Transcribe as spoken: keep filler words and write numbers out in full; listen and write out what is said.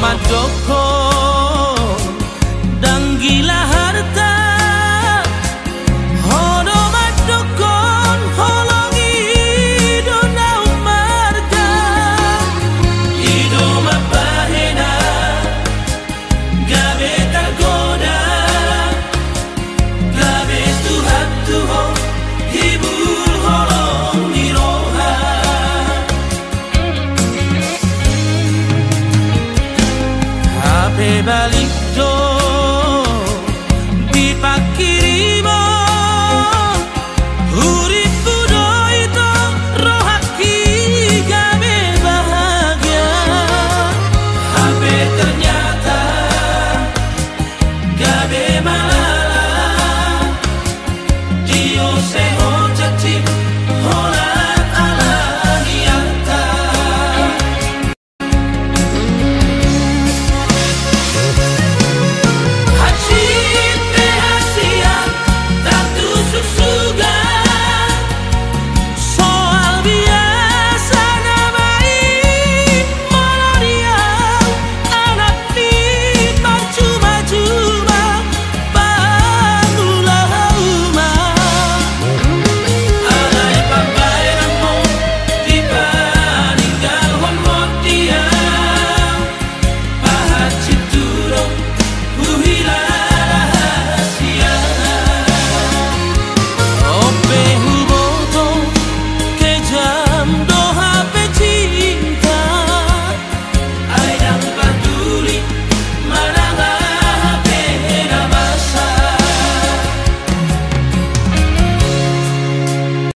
Mandokkon ndang gila harta, ho do mandokkon holong i do na ummarga. I do mambahen na gabe targoda, gabe Tuhan tu ho hibul holong ni roha. Hape bali